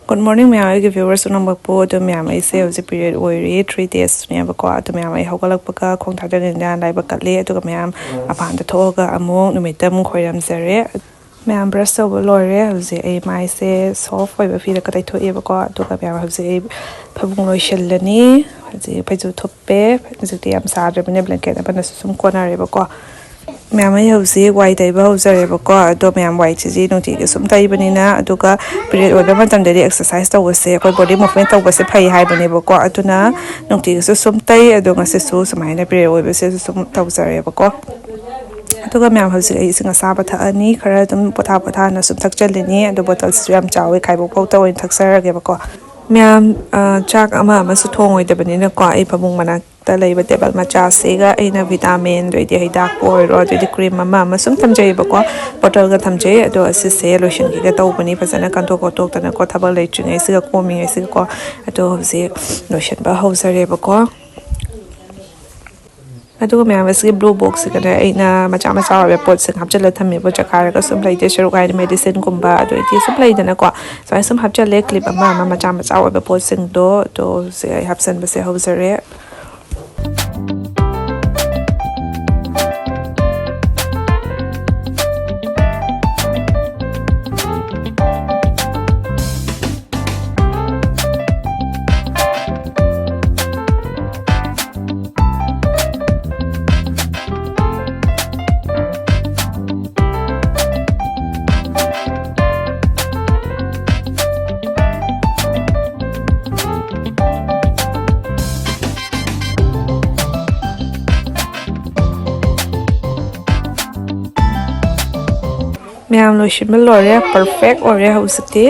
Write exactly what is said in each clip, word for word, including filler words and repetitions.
Good morning ꯃꯌꯥꯝ, ꯑꯩꯒꯤ viewers ꯄꯨꯝꯅꯃꯛꯄꯨ꯫ ꯑꯗꯨ ꯃꯌꯥꯝ, ꯑꯩꯁꯦ ꯍꯧꯖꯤꯛ period ꯑꯣꯏꯔꯤ, three daysꯅꯦꯕꯀꯣ꯫ ꯑꯗꯨ ꯃꯌꯥꯝ, ꯑꯩ ꯍꯧꯒꯠꯂꯛꯄꯒ ꯈꯣꯡ ꯊꯥꯡꯖꯤꯟ ꯈꯣꯠꯆꯤꯟ ꯂꯥꯏꯕꯛ ꯀꯠꯂꯦ꯫ ꯑꯗꯨꯒ ꯃꯌꯥꯝ, ꯃꯄꯥꯟꯗ ꯊꯣꯛꯑꯒ ꯑꯃꯨꯛ ꯅꯨꯃꯤꯠꯇ ꯑꯃꯨꯛ ꯈꯣꯏꯔꯝꯖꯔꯦ꯫ ꯃꯌꯥꯝ, brush ꯇꯧꯕ ꯂꯣꯏꯔꯦ꯫ ꯍꯧꯖꯤꯛ ꯑꯩ ꯃꯥꯏꯁꯦ soft ꯑꯣꯏꯕ ꯐꯤꯗ ꯈꯔ ꯇꯩꯊꯣꯛꯑꯦꯕꯀꯣ꯫ ꯑꯗꯨꯒ ꯃꯌꯥꯝ, ꯍꯧꯖꯤꯛ ꯑꯩ ꯐꯃꯨꯡ ꯂꯣꯏꯁꯤꯜꯂꯅꯤ꯫ ꯍꯧꯖꯤꯛ ꯐꯩꯖꯨꯞ ꯊꯨꯞꯄꯦ꯫ ꯍꯧꯖꯤꯛꯇꯤ ꯌꯥꯝ ꯁꯥꯗ꯭ꯔꯕꯅꯤꯅ blanket ꯑꯃꯅꯁꯨ ꯁꯨꯝ ꯀꯣꯟꯅꯔꯦꯕꯀꯣ꯫ ꯃꯌꯥꯝ, ꯑꯩ ꯍꯧꯖꯤꯛ ꯋꯥꯏ ꯇꯩꯕ ꯍꯧꯖꯔꯦꯕꯀꯣ꯫ ꯑꯗꯣ ꯃꯌꯥꯝ, ꯋꯥꯏꯁꯤꯗꯤ ꯅꯨꯡꯇꯤꯒꯤ ꯁꯨꯝ ꯇꯩꯕꯅꯤꯅ, ꯑꯗꯨꯒ period ꯑꯣꯏꯕ ꯃꯇꯝꯗꯗꯤ exercise ꯇꯧꯕꯁꯦ, ꯑꯩꯈꯣꯏ body movement ꯇꯧꯕꯁꯦ ꯐꯩ ꯍꯥꯏꯕꯅꯦꯕꯀꯣ꯫ ꯑꯗꯨꯅ ꯅꯨꯡꯇꯤꯒꯤꯁꯨ ꯁꯨꯝ ꯇꯩ꯫ ꯑꯗꯣ ꯉꯁꯤꯁꯨ ꯁꯨꯃꯥꯏꯅ period ꯑꯣꯏꯕꯁꯤꯁꯨ ꯁꯨꯝ ꯇꯧꯖꯔꯦꯕꯀꯣ꯫ ꯑꯗꯨꯒ ꯃꯌꯥꯝ, ꯍꯧꯖꯤꯛ ꯑꯩ ꯏꯁꯤꯡ ꯑꯁꯥꯕ ꯊꯛꯑꯅꯤ꯫ ꯈꯔ ꯑꯗꯨꯝ ꯄꯣꯊꯥ ꯄꯣꯊꯥꯅ ꯁꯨꯝ ꯊꯛꯆꯜꯂꯅꯤ꯫ ꯑꯗꯣ bottleꯁꯤꯁꯨ ꯌꯥꯝ ꯆꯥꯎꯋꯤ, ꯈꯥꯏꯕꯣꯛ ꯐꯥꯎꯇ ꯑꯣꯏꯅ ꯊꯛꯆꯔꯒꯦꯕꯀꯣ꯫ ꯃꯌꯥꯝ, ꯑ, ꯆꯥꯛ ꯑꯃ ꯑꯃꯁꯨ ꯊꯣꯡꯉꯣꯏꯗꯕꯅꯤꯅꯀꯣ, ꯑꯩ ꯐꯃꯨꯡ ꯃꯅꯥꯛꯇ ꯂꯩꯕ table ꯃꯆꯥꯁꯤꯒ ꯑꯩꯅ vitamin, ꯑꯗꯩꯗꯤ ꯍꯤꯗꯥꯛꯄꯨ ꯑꯣꯏꯔꯣ, ꯑꯗꯩꯗꯤ cream ꯑꯃ ꯑꯃ ꯁꯨꯝ ꯊꯝꯖꯩꯌꯦꯕꯀꯣ, bottleꯒ ꯊꯝꯖꯩ꯫ ꯑꯗꯣ ꯑꯁꯤꯁꯦ ꯂꯣꯏꯁꯤꯟꯈꯤꯒꯦ ꯇꯧꯕꯅꯤ, ꯐꯖꯅ ꯀꯟꯊꯣꯛ ꯈꯣꯠꯇꯣꯛꯇꯅꯀꯣ, ꯊꯕꯛ ꯂꯩꯇ꯭ꯔꯤꯉꯩꯁꯤꯒ ꯀꯣꯝꯃꯤꯉꯩꯁꯤꯒꯀꯣ꯫ ꯑꯗꯣ ꯍꯧꯖꯤꯛ ꯂꯣꯏꯁꯤꯟꯕ ꯍꯧꯖꯔꯦꯕꯀꯣ꯫ ꯑꯗꯨꯒ ꯃꯌꯥꯝ, ꯑꯁꯤꯒꯤ blue boxꯁꯤꯒꯅꯦ ꯑꯩꯅ ꯃꯆꯥ ꯃꯆꯥ ꯑꯣꯏꯕ ꯄꯣꯠꯁꯤꯡ ꯍꯥꯞꯆꯤꯜꯂ ꯊꯝꯃꯦꯕ, ꯆꯈꯥꯏꯔꯒ ꯁꯨꯝ ꯂꯩꯗꯦ ꯁꯔꯨꯛ ꯍꯥꯏꯗꯤ medicineꯒꯨꯝꯕ, ꯑꯗꯨ ꯑꯩꯗꯤ ꯁꯨꯝ ꯂꯩꯗꯅꯀꯣ, ꯁꯨꯃꯥꯏꯅ ꯁꯨꯝ ꯍꯥꯞꯆꯜꯂꯦ, clip ꯑꯃ ꯑꯃ ꯃꯆꯥ ꯃꯆꯥ ꯑꯣꯏꯕ ꯄꯣꯠꯁꯤꯡꯗꯣ꯫ ꯑꯗꯣ ꯁꯤ ꯑꯩ ꯍꯥꯞꯆꯤꯟꯕꯁꯦ ꯍꯧꯖꯔꯦ꯫ ꯃꯌꯥꯝ, ꯂꯣꯏꯁꯤꯟꯕ ꯂꯣꯏꯔꯦ, perfect ꯑꯣꯏꯔꯦ ꯍꯧꯖꯤꯛꯇꯤ꯫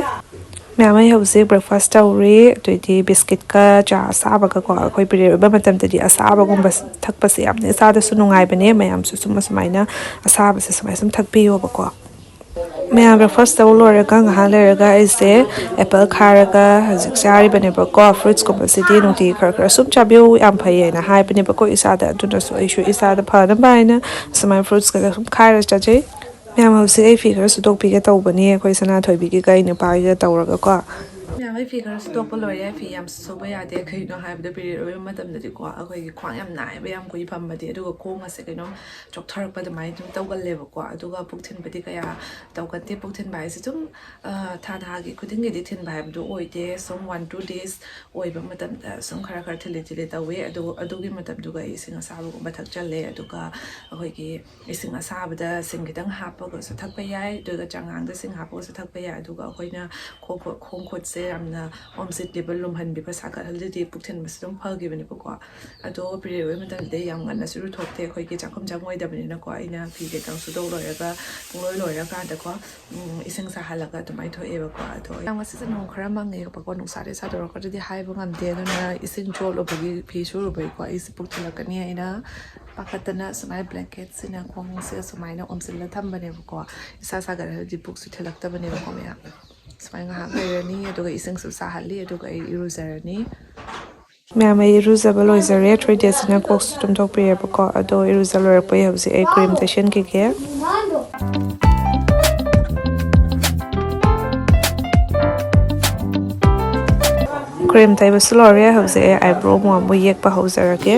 ꯃꯌꯥꯝ, ꯑꯩ ꯍꯧꯖꯤꯛ breakfast ꯇꯧꯔꯤ꯫ ꯑꯗꯨꯏꯗꯤ biscuitꯀ ꯆꯥ ꯑꯁꯥꯕꯒꯀꯣ, ꯑꯩꯈꯣꯏ period ꯑꯣꯏꯕ ꯃꯇꯝꯗꯗꯤ ꯑꯁꯥꯕꯒꯨꯝꯕ ꯊꯛꯄꯁꯦ ꯌꯥꯝꯅ ꯏꯁꯥꯗꯁꯨ ꯅꯨꯡꯉꯥꯏꯕꯅꯦ꯫ ꯃꯌꯥꯝꯁꯨ ꯁꯨꯝ ꯑꯁꯨꯃꯥꯏꯅ ꯑꯁꯥꯕꯁꯦ ꯁꯨꯃꯥꯏꯅ ꯁꯨꯝ ꯊꯛꯄꯤꯌꯣꯕꯀꯣ꯫ ꯃꯌꯥꯝ, breakfast ꯇꯧ ꯂꯣꯏꯔꯒ ꯉꯥꯏꯍꯥꯛ ꯂꯩꯔꯒ ꯑꯩꯁꯦ apple ꯈꯥꯏꯔꯒ ꯍꯧꯖꯤꯛ ꯆꯥꯔꯤꯕꯅꯦꯕꯀꯣ꯫ Fruitsꯀꯨꯝꯕꯁꯤꯗꯤ ꯅꯨꯡꯇꯤꯒꯤ ꯈꯔ ꯈꯔ ꯁꯨꯝ ꯆꯥꯕꯤꯌꯨ, ꯌꯥꯝ ꯐꯩ ꯍꯥꯏꯅ ꯍꯥꯏꯕꯅꯦꯕꯀꯣ ꯏꯁꯥꯗ꯫ ꯑꯗꯨꯅꯁꯨ ꯑꯩꯁꯨ ꯏꯁꯥꯗ ꯐꯅꯕ ꯍꯥꯏꯅ ꯁꯨꯃꯥꯏꯅ fruitsꯀ ꯁꯨꯝ ꯈꯥꯏꯔ ꯆꯥꯖꯩ꯫ ꯃꯌꯥꯝ, ꯍꯧꯖꯤꯛ ꯑꯩ ꯐꯤ ꯈꯔ ꯁꯨꯗꯣꯛꯄꯤꯒꯦ ꯇꯧꯕꯅꯤ, ꯑꯩꯈꯣꯏ ꯁꯅꯥꯊꯣꯏꯕꯤꯒꯤꯒ ꯑꯩ ꯅꯨꯄꯥꯒꯤꯒ ꯇꯧꯔꯒꯀꯣ꯫ ꯃꯌꯥꯝ, ꯑꯩ ꯐꯤ ꯈꯔ ꯁꯨꯗꯣꯛꯄ ꯂꯣꯏꯔꯦ꯫ ꯐꯤ ꯌꯥꯝ ꯁꯨꯕ ꯌꯥꯗꯦ꯫ ꯀꯩꯒꯤꯅꯣ ꯍꯥꯏꯕꯗ, ꯄꯤꯔꯤꯌꯗ ꯑꯣꯏꯕ ꯃꯇꯝꯗꯗꯤꯀꯣ, ꯑꯩꯈꯣꯏꯒꯤ ꯈ꯭ꯋꯥꯡ ꯌꯥꯝ ꯅꯥꯏꯌꯦꯕ, ꯌꯥꯝ ꯀꯨꯏ ꯐꯝꯕꯗꯤ, ꯑꯗꯨꯒ ꯈꯣꯡ ꯑꯁꯦ ꯀꯩꯅꯣꯝ ꯆꯣꯛꯊꯔꯛꯄ ꯑꯗꯨꯃꯥꯏꯅ ꯑꯗꯨꯝ ꯇꯧꯒꯜꯂꯦꯕꯀꯣ꯫ ꯑꯗꯨꯒ ꯄꯨꯛ ꯊꯤꯟꯕꯗꯤ ꯀꯌꯥ ꯇꯧꯒꯟꯗꯦ꯫ ꯄꯨꯛ ꯊꯤꯟꯕ ꯍꯥꯏꯁꯦ ꯑꯗꯨꯝ, ꯑ, ꯊꯥ ꯊꯥꯒꯤ ꯈꯨꯗꯤꯡꯒꯤꯗꯤ ꯊꯤꯟꯕ ꯍꯥꯏꯕꯗꯨ ꯑꯣꯏꯗꯦ꯫ ꯁꯨꯝ one two days ꯑꯣꯏꯕ ꯃꯇꯝꯗ ꯁꯨꯝ ꯈꯔ ꯈꯔ ꯊꯤꯜꯂꯤ ꯊꯤꯜꯂꯤ ꯇꯧꯋꯦ꯫ ꯑꯗꯨ, ꯑꯗꯨꯒꯤ ꯃꯇꯝꯗꯨꯒ ꯑꯩ ꯏꯁꯤꯡ ꯑꯁꯥꯕꯒꯨꯝꯕ ꯊꯛꯆꯜꯂꯦ꯫ ꯑꯗꯨꯒ ꯑꯩꯈꯣꯏꯒꯤ ꯏꯁꯤꯡ ꯑꯁꯥꯕꯗ ꯁꯤꯡ ꯈꯤꯇꯪ ꯍꯥꯞꯄꯒꯁꯨ ꯊꯛꯄ ꯌꯥꯏ, ꯑꯗꯨꯒ ꯆꯉꯥꯡꯗ ꯁꯤꯡ ꯍꯥꯞꯄꯒꯁꯨ ꯊꯛꯄ ꯌꯥꯏ꯫ ꯑꯗꯨꯒ ꯑꯩꯈꯣꯏꯅ ꯈꯣꯡ ꯈꯨꯠ, ꯈꯣꯡ ꯈꯨꯠꯁꯦ ꯌꯥꯝꯅ ꯑꯣꯝꯁꯤꯜꯂꯤꯕ, ꯂꯨꯝꯍꯟꯕꯤꯕ, ꯁꯥꯒꯠꯍꯜꯂꯗꯤ ꯄꯨꯛ ꯊꯤꯟꯕꯁꯨ ꯑꯗꯨꯝ ꯐꯈꯤꯕꯅꯦꯕꯀꯣ꯫ ꯑꯗꯣ ꯄꯤꯔꯤꯌꯗ ꯑꯣꯏꯕ ꯃꯇꯝꯗꯗꯤ ꯌꯥꯝ ꯉꯟꯅꯁꯨ ꯏꯔꯨꯊꯣꯛꯇꯦ, ꯑꯩꯈꯣꯏꯒꯤ ꯆꯥꯛꯈꯨꯝ ꯆꯪꯉꯣꯏꯗꯕꯅꯤꯅꯀꯣ꯫ ꯑꯩꯅ ꯐꯤ ꯀꯩꯀꯥ ꯁꯨꯗꯣꯛ ꯂꯣꯏꯔꯒ, ꯄꯨꯡꯂꯣꯏ ꯂꯣꯏꯔꯀꯥꯟꯗꯀꯣ, ꯎꯝ, ꯏꯁꯤꯡ ꯁꯥꯍꯜꯂꯒ ꯑꯗꯨꯃꯥꯏꯅ ꯊꯣꯛꯑꯦꯕꯀꯣ꯫ ꯑꯗꯣ ꯌꯥꯝ ꯉꯁꯤꯁꯦ ꯅꯣꯡ ꯈꯔ ꯃꯪꯉꯦꯕꯀꯣ, ꯅꯨꯡꯁꯥꯗꯤ ꯁꯥꯗꯣꯔꯛꯀꯗ꯭ꯔꯗꯤ ꯍꯥꯏꯕ ꯉꯝꯗꯦ꯫ ꯑꯗꯨꯅ ꯏꯁꯤꯡ ꯆꯣꯠꯂꯨꯕꯒꯤ, ꯐꯤ ꯁꯨꯔꯨꯕꯒꯤꯀꯣ, ꯑꯩꯁꯦ ꯄꯨꯛ ꯊꯤꯜꯂꯛꯀꯅꯤ ꯍꯥꯏꯅ ꯄꯥꯈꯠꯇꯅ ꯁꯨꯃꯥꯏꯅ ꯕ꯭ꯂꯦꯡꯀꯦꯠꯁꯤꯅ ꯈꯣꯡꯁꯦ ꯁꯨꯃꯥꯏꯅ ꯑꯣꯝꯁꯤꯜꯂ ꯊꯝꯕꯅꯦꯕꯀꯣ꯫ ꯏꯁꯥ ꯁꯥꯒꯠꯂꯗꯤ ꯄꯨꯛꯁꯨ ꯊꯤꯜꯂꯛꯇꯕꯅꯦꯕꯀꯣ ꯃꯌꯥꯝ꯫ ꯁꯨꯃꯥꯏꯅ ꯉꯥꯏꯍꯥꯛ ꯂꯩꯔꯅꯤ, ꯑꯗꯨꯒ ꯏꯁꯤꯡꯁꯨ ꯁꯥꯍꯜꯂꯤ, ꯑꯗꯨꯒ ꯑꯩ ꯏꯔꯨꯖꯔꯅꯤ꯫ ꯃꯌꯥꯝ, ꯑꯩ ꯏꯔꯨꯖꯕ ꯂꯣꯏꯖꯔꯦ꯫ ꯊ꯭ꯔꯤ ꯗꯦꯖꯁꯤꯅ ꯀꯣꯛꯁꯨ ꯑꯗꯨꯝ ꯊꯣꯛꯄꯤꯔꯦꯕꯀꯣ꯫ ꯑꯗꯣ ꯏꯔꯨꯖ ꯂꯣꯏꯔꯛꯄꯩ ꯍꯧꯖꯤꯛ ꯑꯩ ꯀ꯭ꯔꯤꯝ ꯇꯩꯁꯟꯈꯤꯒꯦ꯫ ꯀ꯭ꯔꯤꯝ ꯇꯩꯕꯁꯨ ꯂꯣꯏꯔꯦ꯫ ꯍꯧꯖꯤꯛ ꯑꯩ ꯑꯥꯏꯕ꯭ꯔꯣ ꯑꯃꯨꯛ ꯑꯃꯨꯛ ꯌꯦꯛꯄ ꯍꯧꯖꯔꯒꯦ꯫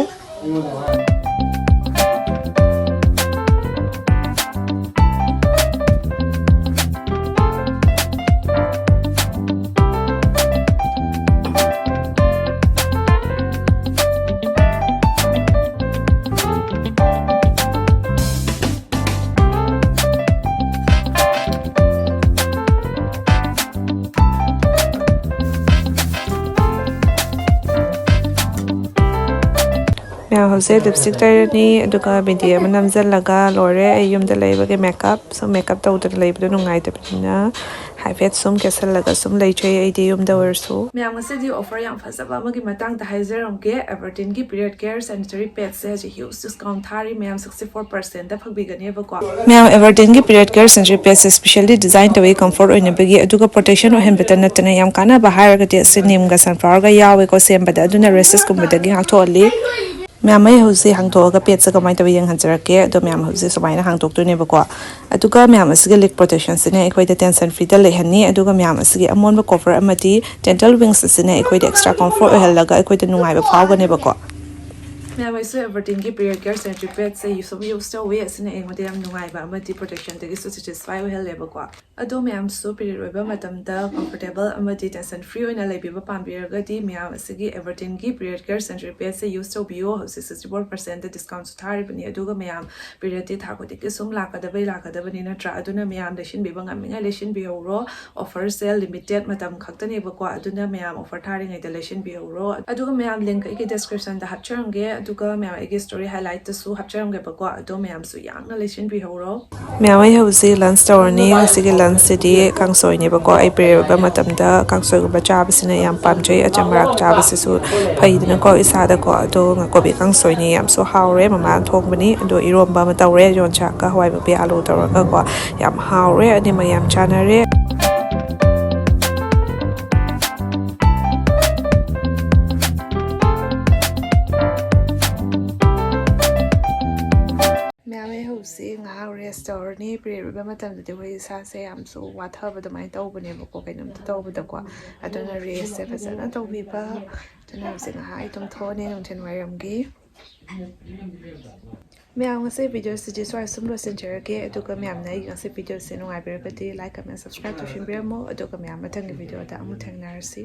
ꯃꯌꯥꯝ, ꯍꯧꯖꯤꯛ ꯂꯤꯞꯁꯇꯤꯛ ꯇꯩꯔꯅꯤ, ꯑꯗꯨꯒ ꯕꯤꯟꯗꯤ ꯑꯃ ꯅꯝꯁꯤꯜꯂꯒ ꯂꯣꯏꯔꯦ꯫ ꯑꯩ ꯌꯨꯝꯗ ꯂꯩꯕꯒꯤ ꯃꯦꯀꯞ꯫ ꯁꯨꯝ ꯃꯦꯀꯞ ꯇꯧꯗꯅ ꯂꯩꯕꯗꯣ ꯅꯨꯡꯉꯥꯏꯇꯕꯅꯤꯅ ꯍꯥꯏꯐꯦꯠ ꯁꯨꯝ ꯀꯦꯁꯜꯂꯒ ꯁꯨꯝ ꯂꯩꯖꯩ ꯑꯩꯗꯤ ꯌꯨꯝꯗ ꯑꯣꯏꯔꯁꯨ꯫ ꯃꯌꯥꯝ, ꯉꯁꯤꯗꯤ ꯑꯣꯐꯔ ꯌꯥꯝ ꯐꯖꯕ ꯑꯃꯒꯤ ꯃꯇꯥꯡꯗ ꯍꯥꯏꯖꯔꯝꯒꯦ꯫ ꯑꯦꯚꯔꯇꯤꯟꯒꯤ ꯄꯤꯔꯤꯌꯗ ꯀꯦꯌꯔ ꯁꯦꯅꯤꯇꯔꯤ ꯄꯦꯗꯁꯦ ꯍꯧꯖꯤꯛ ꯍ꯭ꯌꯨꯖ ꯗꯤꯁꯀꯥꯎꯟ ꯊꯥꯔꯤ꯫ ꯃꯌꯥꯝ, sixty four percentꯇ ꯐꯪꯕꯤꯒꯅꯦꯕꯀꯣ꯫ ꯃꯌꯥꯝ, ꯑꯦꯚꯔꯇꯤꯟꯒꯤ ꯄꯤꯔꯤꯌꯗ ꯀꯦꯌꯔ ꯁꯦꯅꯤꯇꯔꯤ ꯄꯦꯗꯁꯦ ꯁ꯭ꯄꯦꯁꯤꯌꯦꯜꯂꯤ ꯗꯤꯖꯥꯏꯟ ꯇꯧꯋꯤ, ꯀꯝꯐꯣꯔꯠ ꯑꯣꯏꯅꯕꯒꯤ, ꯑꯗꯨꯒ ꯄ꯭ꯔꯣꯇꯦꯛꯁꯟ ꯑꯣꯏꯍꯟꯕꯇ ꯅꯠꯇꯅ ꯌꯥꯝ ꯀꯥꯟꯅꯕ ꯍꯥꯏꯔꯒꯗꯤ ꯑꯁꯤ ꯅꯤꯝꯒ ꯁꯟꯐ꯭ꯂꯥꯋꯔꯒ ꯌꯥꯎꯋꯦꯀꯣ ꯁꯦꯝꯕꯗ, ꯑꯗꯨꯅ ꯔꯦꯁꯦꯁꯀꯨꯝꯕꯗꯒꯤ ꯉꯥꯛꯊꯣꯛꯍꯜꯂꯤ꯫ ꯃꯌꯥꯝ, ꯑꯩ ꯍꯧꯖꯤꯛ ꯍꯥꯡꯗꯣꯛꯑꯒ ꯄꯦꯠꯁꯦ ꯀꯃꯥꯏꯅ ꯇꯧꯋꯤ ꯌꯦꯡꯍꯟꯖꯔꯛꯀꯦ꯫ ꯑꯗꯣ ꯃꯌꯥꯝ, ꯍꯧꯖꯤꯛ ꯁꯨꯃꯥꯏꯅ ꯍꯥꯡꯗꯣꯛꯇꯣꯏꯅꯦꯕꯀꯣ꯫ ꯑꯗꯨꯒ ꯃꯌꯥꯝ, ꯑꯁꯤꯒꯤ ꯂꯤꯛ ꯄ꯭ꯔꯣꯇꯦꯛꯁꯟꯁꯤꯅ ꯑꯩꯈꯣꯏꯗ ꯇꯦꯟꯁꯟ ꯐ꯭ꯔꯤꯗ ꯂꯩꯍꯟꯅꯤ꯫ ꯑꯗꯨꯒ ꯃꯌꯥꯝ, ꯑꯁꯤꯒꯤ ꯑꯃꯣꯟꯕ ꯀꯣꯚꯔ ꯑꯃꯗꯤ ꯗꯦꯟꯇꯦꯜ ꯋꯤꯡꯁ ꯑꯁꯤꯅ ꯑꯩꯈꯣꯏꯗ ꯑꯦꯛꯁꯇ꯭ꯔꯥ ꯀꯝꯐꯣꯔꯠ ꯑꯣꯏꯍꯜꯂꯒ ꯑꯩꯈꯣꯏꯗ ꯅꯨꯡꯉꯥꯏꯕ ꯐꯥꯎꯒꯅꯦꯕꯀꯣ꯫ ꯃꯌꯥꯝ, ꯑꯩꯁꯨ ꯑꯦꯚꯔꯇꯤꯟꯒꯤ ꯄꯤꯔꯤꯌꯗ ꯀꯦꯌꯔ ꯁꯦꯅꯤꯇꯔꯤ ꯄꯦꯗꯁꯦ ꯌꯨꯁ, ꯁꯨꯝ ꯌꯨꯁ ꯇꯧꯋꯤ꯫ ꯑꯁꯤꯅ ꯑꯩꯉꯣꯟꯗ ꯌꯥꯝ ꯅꯨꯡꯉꯥꯏꯕ ꯑꯃꯗꯤ ꯄ꯭ꯔꯣꯇꯦꯛꯁꯟꯗꯒꯤꯁꯨ ꯁꯦꯇꯤꯁꯐꯥꯏ ꯑꯣꯏꯍꯜꯂꯦꯕꯀꯣ꯫ ꯑꯗꯣ ꯃꯌꯥꯝꯁꯨ ꯄꯤꯔꯤꯌꯗ ꯑꯣꯏꯕ ꯃꯇꯝꯗ ꯀꯝꯐꯣꯔꯇꯦꯕꯜ ꯑꯃꯗꯤ ꯇꯦꯟꯁꯟ ꯐ꯭ꯔꯤ ꯑꯣꯏꯅ ꯂꯩꯕꯤꯕ ꯄꯥꯝꯕꯤꯔꯒꯗꯤ ꯃꯌꯥꯝ, ꯑꯁꯤꯒꯤ ꯑꯦꯚꯔꯇꯤꯟꯒꯤ ꯄꯤꯔꯤꯌꯗ ꯀꯦꯌꯔ ꯁꯦꯅꯤꯇꯔꯤ ꯄꯦꯗꯁꯦ ꯌꯨꯁ ꯇꯧꯕꯤꯌꯣ꯫ ꯍꯧꯖꯤꯛ ꯁꯤꯛꯁꯇꯤ ꯐꯣꯔ ꯄꯥꯔꯁꯦꯟꯗ ꯗꯤꯁꯀꯥꯎꯟꯁꯨ ꯊꯥꯔꯤꯕꯅꯤ꯫ ꯑꯗꯨꯒ ꯃꯌꯥꯝ, ꯄꯤꯔꯤꯌꯗꯇꯤ ꯊꯥ ꯈꯨꯗꯤꯡꯒꯤ ꯁꯨꯝ ꯂꯥꯛꯀꯗꯕꯩ ꯂꯥꯛꯀꯗꯕꯅꯤ ꯅꯠꯇ꯭ꯔꯥ? ꯑꯗꯨꯅ ꯃꯌꯥꯝ ꯂꯩꯁꯤꯟꯕꯤꯕ ꯉꯝꯃꯤꯉꯩ ꯂꯩꯁꯤꯟꯕꯤꯍꯧꯔꯣ꯫ ꯑꯣꯐꯔꯁꯦ ꯂꯤꯃꯤꯇꯦꯗ ꯃꯇꯝ ꯈꯛꯇꯅꯦꯕꯀꯣ, ꯑꯗꯨꯅ ꯃꯌꯥꯝ ꯑꯣꯐꯔ ꯊꯥꯔꯤꯉꯩꯗ ꯂꯩꯁꯤꯟꯕꯤꯍꯧꯔꯣ꯫ ꯑꯗꯨꯒ ꯃꯌꯥꯝ, ꯂꯤꯡꯛ ꯑꯩꯒꯤ ꯗꯤꯁꯀ꯭ꯔꯤꯞꯁꯟꯗ ꯍꯥꯞꯆꯔꯝꯒꯦ, ꯑꯗꯨꯒ ꯃꯌꯥꯝ, ꯑꯩꯒꯤ ꯁ꯭ꯇꯣꯔꯤ ꯍꯥꯏꯂꯥꯏꯠꯇꯁꯨ ꯍꯥꯞꯆꯔꯝꯒꯦꯕꯀꯣ꯫ ꯑꯗꯣ ꯃꯌꯥꯝꯁꯨ ꯌꯥꯝꯅ ꯂꯩꯁꯤꯟꯕꯤꯍꯧꯔꯣ꯫ ꯃꯌꯥꯝ, ꯑꯩ ꯍꯧꯖꯤꯛ ꯂꯟꯁ ꯇꯧꯔꯅꯤ꯫ ꯉꯁꯤꯒꯤ ꯂꯟꯁꯁꯤꯗꯤ ꯀꯥꯡꯁꯣꯏꯅꯦꯕꯀꯣ꯫ ꯑꯩ ꯄꯤꯔꯤꯌꯗ ꯑꯣꯏꯕ ꯃꯇꯝꯗ ꯀꯥꯡꯁꯣꯏꯒꯨꯝꯕ ꯆꯥꯕꯁꯤꯅ ꯌꯥꯝ ꯄꯥꯝꯖꯩ꯫ ꯑꯆꯝ ꯑꯔꯥꯛ ꯆꯥꯕꯁꯤꯁꯨ ꯐꯩꯗꯅꯀꯣ ꯏꯁꯥꯗꯀꯣ꯫ ꯑꯗꯣ ꯀꯣꯕꯤ ꯀꯥꯡꯁꯣꯏꯅꯤ, ꯌꯥꯝꯁꯨ ꯍꯥꯎꯔꯦ꯫ ꯃꯃꯥꯅ ꯊꯣꯡꯕꯅꯤ꯫ ꯑꯗꯣ ꯏꯔꯣꯝꯕ ꯑꯃ ꯇꯧꯔꯦ, ꯌꯣꯟꯆꯥꯛꯀ ꯍꯋꯥꯏ ꯃꯨꯕꯤ ꯑꯥꯂꯨ ꯇꯧꯔꯒꯀꯣ꯫ ꯌꯥꯝ ꯍꯥꯎꯔꯦ, ꯑꯅꯤꯃꯛ ꯌꯥꯝ ꯆꯥꯟꯅꯔꯦ꯫ ꯃꯌꯥꯝ, ꯑꯩ ꯍꯧꯖꯤꯛ ꯉꯥꯏꯍꯥꯛ ꯔꯦꯁ ꯇꯧꯔꯅꯤ꯫ ꯄꯤꯔꯤꯌꯗ ꯑꯣꯏꯕ ꯃꯇꯝꯗꯗꯤ ꯑꯩꯈꯣꯏ ꯏꯁꯥꯁꯦ ꯌꯥꯝꯁꯨ ꯋꯥꯊꯕ ꯑꯗꯨꯃꯥꯏꯅ ꯇꯧꯕꯅꯦꯕꯀꯣ, ꯀꯩꯅꯣꯝꯇ ꯇꯧꯕꯗꯀꯣ꯫ ꯑꯗꯨꯅ ꯔꯦꯁꯁꯦ ꯐꯖꯅ ꯇꯧꯕꯤꯕ꯫ ꯑꯗꯨꯅ ꯍꯧꯖꯤꯛ ꯉꯥꯏꯍꯥꯛ ꯑꯩ ꯇꯨꯝꯊꯣꯛꯑꯅꯤ ꯅꯨꯡꯊꯤꯜ ꯋꯥꯏꯔꯝꯒꯤ꯫ ꯃꯌꯥꯝ, ꯉꯁꯤ ꯚꯤꯗꯤꯑꯣꯁꯤꯗꯤ ꯁ꯭ꯋꯥꯏ ꯁꯨꯝ ꯂꯣꯏꯁꯤꯟꯖꯔꯒꯦ꯫ ꯑꯗꯨꯒ ꯃꯌꯥꯝꯅ ꯑꯩꯒꯤ ꯉꯁꯤ ꯚꯤꯗꯤꯑꯣꯁꯦ ꯅꯨꯡꯉꯥꯏꯕꯤꯔꯒꯗꯤ ꯂꯥꯏꯛ, ꯀꯃꯦꯟ, ꯁꯕꯁꯀ꯭ꯔꯥꯏꯕ ꯇꯧꯁꯤꯟꯕꯤꯔꯝꯃꯣ꯫ ꯑꯗꯨꯒ ꯃꯌꯥꯝ, ꯃꯊꯪꯒꯤ ꯚꯤꯗꯤꯑꯣꯗ ꯑꯃꯨꯛ ꯊꯦꯡꯅꯔꯁꯤ꯫